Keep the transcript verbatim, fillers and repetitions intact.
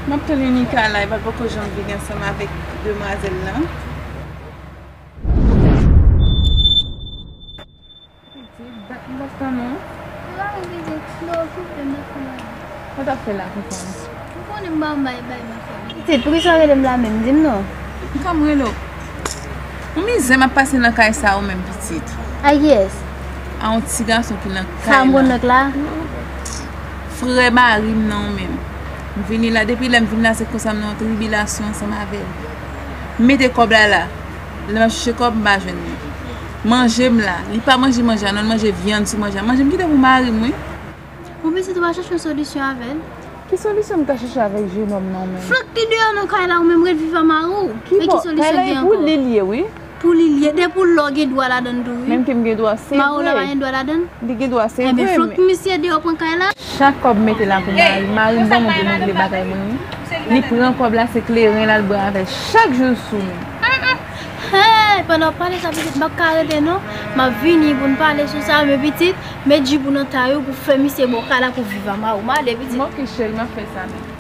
M ap tann Unica la, e pa poko janm vini ansanm avèk demwazèl lan. Pitit, dat m t ap tann ou. Ou pa vin vini, non, okipe m nan fè bagay. Sa w t ap fè la konsa? Ou konnen m pa bay bay m ap fè bagay. Pitit, poukisa w rele m la menm? Di m non. M ka m rele w. Yon mizè m ap pase nan kay sa ou menm pitit. A kiyès? A yon ti gason ki nan kay la. Sa m konn nòt la? Frè mari m nan ou menm. M vini la, depi lè m vin la, se konsa m nan yon tribilasyon ansanm avè l. M mete kòb la la. Lè m ap chèche kòb, m pa jwenn li. Manje m la. Li pa manje manje a, non, l manje vyann sou manje a. Manje m kite pou mari m, wi. Bon, pitit, ou pa chèche yon solisyon avè l? Ki solisyon m ka chèche avèk jenòm nan menm? Flank li deyò nan kay la, ou menm ret viv a mari w. Ki bò? Kay la e pou li l ye, wi. Pou li l ye. Depi w la w gen dwa ladan l tou, wi. Menm ke m gen dwa, se vre. Mari w la pa gen dwa ladan l? Li gen dwa, se vre. Enben, flank misye deyò pran kay la. Chak kòb m mete la pou mari, mari m ban mwen pou m regle bagay mwen, wi. Li pran kòb la, se kleren l al bwè avè l chak jou l sou nou. Hey, pandan w ap pale sa, pitit, m p ap ka rete non. M ap vini pou n pale sou sa, men pitit, met jip ou nan tay ou pou fè misye ba w kay la pou viv a mari w. M ale, pitit. M oke, cheri, m ap fè sa menm.